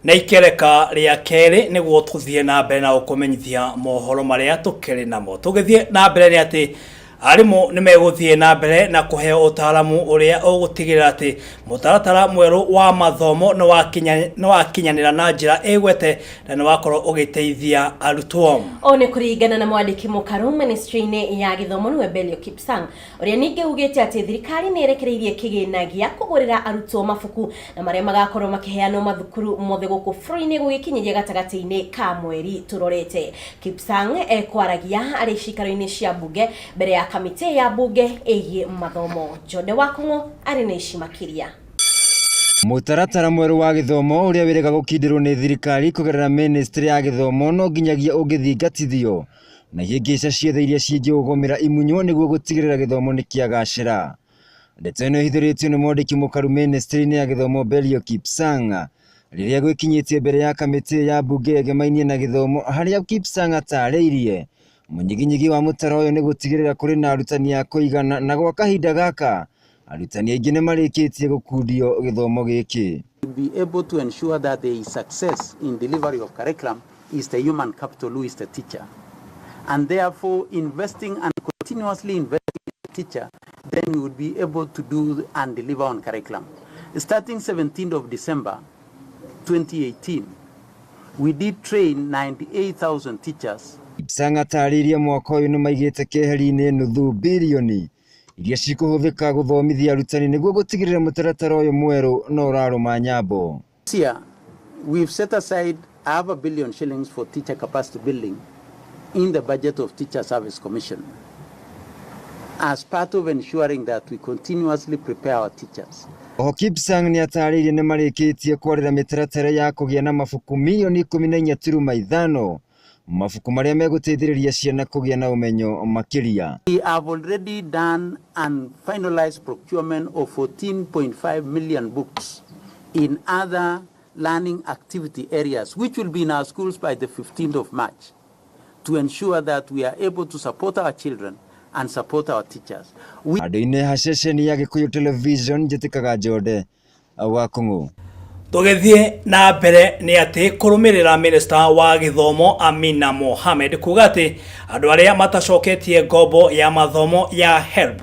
Na ikereka rĩa kerĩ nĩguo tũthiĩ na mbere na gũkũmenyithia mohoro marĩa tũkĩrĩ namo. Tũgĩthiĩ na mbere nĩ atĩ arimũ nĩ megũthiĩ na mbere na kũheo ũtaaramu ũrĩa ũgũtigĩrĩra atĩ mũtaratara mwerũ wa mathomo nĩ wakinyanĩra na njĩra ĩgwete na nĩ wakorwo ũgĩteithia arutwo. Ũũ nĩ kũringana na mwandĩki mũkaru ministry-inĩ ya gĩthomo nĩwe Belio Kipsang, ũrĩa ningĩ ugĩte atĩ thirikari nĩ ĩrekereirie kĩgĩna gĩa kũgũrĩra arutwo mabuku na marĩa magakorwo makĩheanwo mathukuru mothe gũkũ bũrũri-inĩ gũgĩkinyĩria gatagatĩ-inĩ ka mweri tũrorete. Kipsang ekwaragia arĩ ciikaro-inĩ cia mbunge mbere ya kamĩtĩ ya mbunge ĩgiĩ mathomo. Jonde Wakũng'ũ arĩ na ici makĩria. Mũtaratara mwerũ wa gĩthomo ũrĩa wĩrĩga gũkindĩrwo nĩ thirikari kũgerera mĩnĩstrĩ ya gĩthomo no nginyagia ũngĩthingatithio na ihĩngĩca ciothe iria cingĩũgũmĩra imunywo nĩguo gũtigĩrĩra gĩthomo nĩ kĩagacĩra. Ndeto ĩno ĩhithũrĩtio nĩ mwandĩki mũkaru mĩnĩstrĩ-inĩ ya gĩthomo Belio Kipsang rĩrĩa gwĩkinyĩtie mbere ya kamĩtĩ ya mbunge yegemainie na gĩthomo harĩa Kipsang atarĩirie mũnyiginyigi wa mũtaro ũyũ nĩ gũtigĩrĩra kũrĩ na arutani a kũigana na gwa kahinda gaka arutani aingĩ nĩ marĩkĩtie gũkundio gĩthomo gĩkĩ. Be able to ensure that there is success in delivery of curriculum is the human capital, who is the teacher. And therefore, investing and continuously investing in the teacher, then we would be able to do and deliver on curriculum. Starting 17th of December 2018, we did train 98,000 teachers. Kipsang atarĩirie mwaka ũyũ nĩ maigĩte keheri-inĩ nuthu birioni iria cikũhũthĩka gũthomithia arutani nĩguo gũtigĩrĩra mũtaratara ũyũ mwerũ no ũrarũma nyambo. This year, we've set aside half a billion shillings for teacher capacity building in the budget of Teacher Service Commission as part of ensuring that we continuously prepare our teachers. Oho Kipsang nĩ atarĩirie nĩ marĩkĩtie kwarĩra mĩtaratara ya kũgĩa na mabuku mirioni 14.5, mabuku marĩa megũteithĩrĩria ciana kũgĩa na ũmenyo makĩria. We have already done and finalized procurement of 14.5 million books in other learning activity areas, which will be in our schools by the 15th of March, to ensure that we are able to support our children and support our teachers. We Handũ-inĩ ha ceceni ya Gĩkũyũ Television, njĩtĩkaga Njode wa Kũng'ũ. Tũgĩthiĩ na mbere nĩ atĩ kũrũmĩrĩra minista wa gĩthomo Amina Mohamed kuga atĩ andũ arĩa matacoketie ngombo ya mathomo ya HELB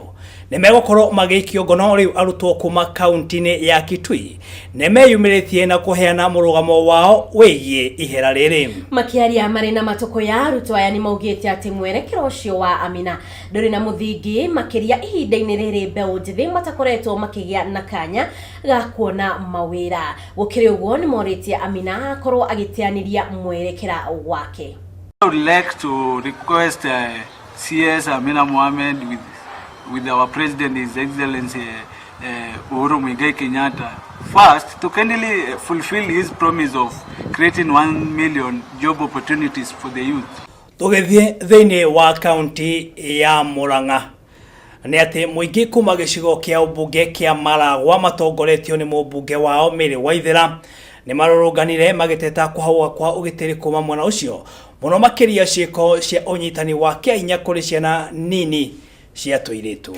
nĩ megũkorwo magĩikio ngono, rĩu arutwo kuma kaunti-inĩ ya Kitui nĩ meyumĩrĩtie na kũheana mũrũgamo wao wĩgiĩ ihera rĩrĩ. Makĩaria marĩ na matũkũ ya arutwo aya, nĩ maugĩte atĩ mwerekero ũcio wa Amina ndũrĩ na mũthingi, makĩria ihinda-inĩ rĩrĩ mbeũ njĩthĩ matakoretwo makĩgĩa na kanya ga kuona mawĩra. Gũkĩrĩ ũguo, nĩ morĩtie Amina akorwo agĩteanĩria mwerekera wake. I would like to request CS Amina Mohamed with our President, His Excellency Uhuru Muigai Kenyatta, first to kindly fulfill his promise of creating 1 million job opportunities for the youth. Tũgĩthiĩ thĩinĩ wa kaunti ya Murang'a nĩ atĩ mũingĩ kuma gĩcigo kĩa ũmbunge kĩa Maragwa matongoretio nĩ mũmbunge wao Mary Waithera nĩ marũrũnganire magĩteta kũhauga kwa ũgitĩri kuma mwena ũcio, mũno makĩria ciĩko cia ũnyitani wa kĩahinya kũrĩ ciana nini cia tũirĩtu.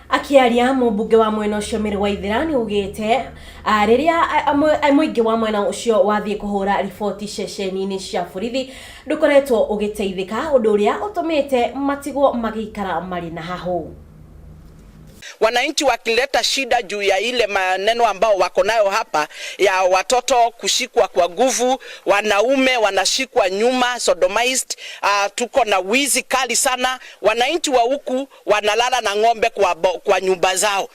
Akĩaria, mũmbunge wa mwena ũcio Mary Waithera nĩ augĩte rĩrĩa mũingĩ wa mwena ũcio wathiĩ kũhũra riboti ceceni-inĩ cia borithi, ndũkoretwo ũgĩteithĩka, ũndũ ũrĩa ũtũmĩte matigwo magĩikara marĩ na hahũ. Wananchi wakileta shida juu ya ile maneno ambao wako nayo hapa ya watoto kushikwa kwa nguvu, wanaume wanashikwa nyuma, sodomized. Tuko na wizi kali sana. Wananchi wa huku wanalala na ng'ombe kwa nyumba zao.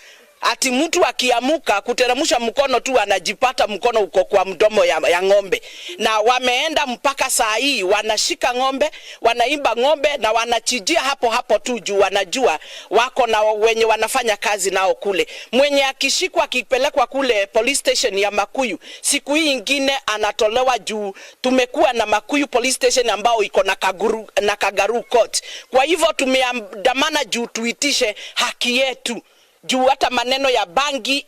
Ati mtu akiamuka kuteremsha mkono tu anajipata mkono uko kwa mdomo ya ng'ombe, na wameenda mpaka saa hii wanashika ng'ombe, wanaiba ng'ombe na wanachinjia hapo hapo tu juu wanajua wako na wenye wanafanya kazi nao kule. Mwenye akishikwa akipelekwa kule police station ya Makuyu, siku hii ingine anatolewa juu tumekuwa na Makuyu police station ambao iko na Kaguru, na Kangaroo court. Kwa hivyo tumeandamana juu tuitishe haki yetu. Juu hata maneno ya bangi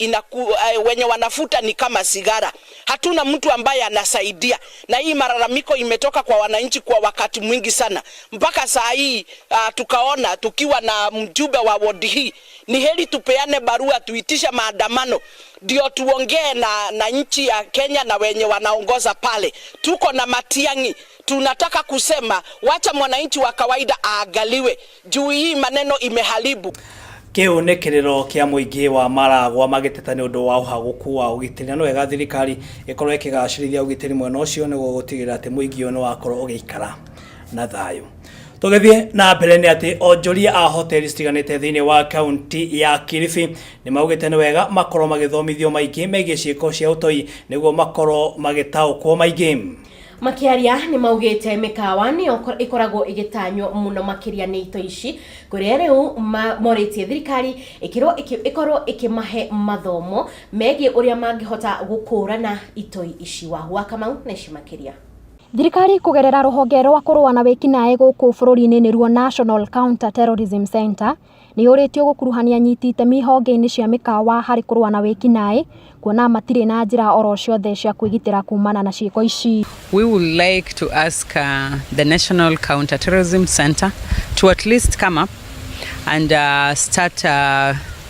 wenye wanafuta ni kama sigara. Hatuna mtu ambaye anasaidia, na hii malalamiko imetoka kwa wananchi kwa wakati mwingi sana, mpaka saa hii tukaona tukiwa na mjumbe wa wodi hii, ni heri tupeane barua tuitishe maandamano ndio tuongee na nchi ya Kenya na wenye wanaongoza pale. Tuko na Matiang'i, tunataka kusema wacha mwananchi wa kawaida aangaliwe juu hii maneno imeharibu. Kĩu nĩ kĩrĩro kĩa mũingĩ wa Maragwa magĩteta nĩ ũndũ wa ũhagũku wa ũgitĩri, na nĩ wega thirikari ĩkorwo ĩkĩgacĩrithia ũgitĩri mwena ũcio nĩguo gũtigĩrĩra atĩ mũingĩ ũyũ nĩ wakorwo ũgĩikara na thayũ. Tũgĩthiĩ na mbere nĩ atĩ onjoria a hoteli citiganĩte thĩinĩ wa kaunti ya Kilifi nĩ maugĩte nĩ wega makorwo magĩthomithio maingĩ megiĩ ciĩko cia ũtoi nĩguo makorwo magĩtaũkwo maingĩ. Makiaria nĩ maugĩte mĩkawa nĩyo ĩkoragwo ĩgĩtanywo mũno makĩria nĩ ito ici, kũrĩa rĩu morĩtie thirikari ĩkorwo ĩkĩmahe mathomo megiĩ ũrĩa mangĩhota gũkũrana itoi ici. Wahu wa Kamau na ici makĩria. Thirikari kũgerera rũhonge rwa kũrũa na wĩkinaĩ gũkũ bũrũri-inĩ nĩruo National Counter Terrorism Center nĩ yũrĩtio gũkuruhania anyiti itemi honge-inĩ cia mĩkawa harĩ kũrũa na wĩkinaĩ, kuona matirĩ na njĩra oro ciothe cia kwĩgitĩra kumana na ciĩko ici. We would like to ask the National Counter Terrorism Center to at least come up and start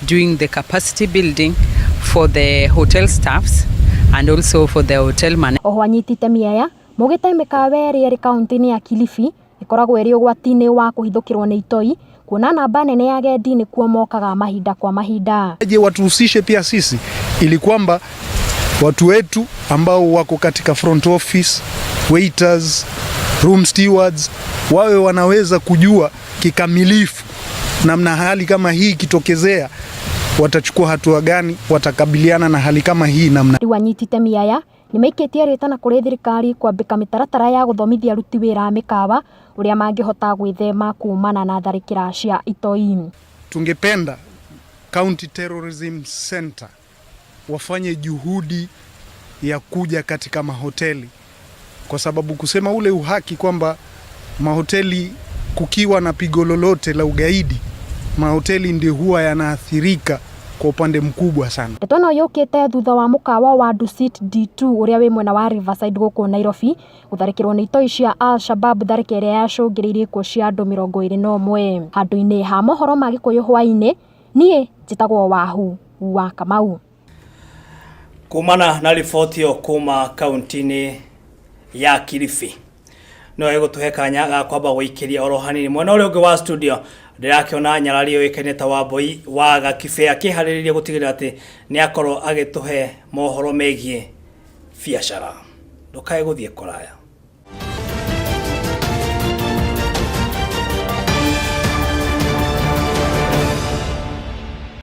doing the capacity building for the hotel staffs and also for the hotel managers. Oho anyiti itemi aya maugĩte mĩkawa ĩrĩa ĩrĩ kaunti-inĩ ya Kilifi ĩkoragwo ĩrĩ ũgwati-inĩ wa kũhithũkĩrwo nĩ itoi, kuona namba nene ya agendi nĩkuo mokaga mahinda kwa mahinda. Je, watuhusishe pia sisi ili kwamba watu wetu ambao wako katika front office, waiters, room stewards wawe wanaweza kujua kikamilifu namna hali kama hii ikitokezea watachukua hatua gani, watakabiliana na hali kama hii namna. Rĩu anyiti itemi aya nĩ maikĩtie rĩtana kũrĩ thirikari kwambĩka mĩtaratara ya gũthomithia aruti wĩra a mĩkawa ũrĩa mangĩhota gwĩthema kumana na tharĩkĩra cia itoi. Tungependa County Terrorism Center wafanye juhudi ya kuja katika mahoteli, kwa sababu kusema ule uhaki kwamba mahoteli kukiwa na pigo lolote la ugaidi, mahoteli ndio huwa yanaathirika kwa upande mkubwa sana. Ndeto ĩno yũkĩte thutha wa mũkawa wa Dusit D2 ũrĩa wĩ mwena wa Riverside gũkũ Nairobi gũtharĩkĩrwo nĩ itoi cia Al-Shabab, tharĩka ĩrĩa yacũngĩrĩirie ikuũ cia andũ 21. Handũ-inĩ ha mohoro ma Gĩkũyũ hwaĩ-inĩ, niĩ njĩtagwo Wahu wa Kamau. Kumana na riboti ĩyo kuma kaunti-inĩ ya Kilifi, no ĩgũtũhe kanya ga kwamba gũikĩria oro hanini mwena ũrĩa ũngĩ wa studio. Ndĩrakĩona nyarari yũĩkaine ta Wambui wa Gakibe akĩharĩrĩria gũtigĩrĩra atĩ nĩ akorwo agĩtũhe mohoro megiĩ biacara. Ndũkae gũthiĩ kũraya.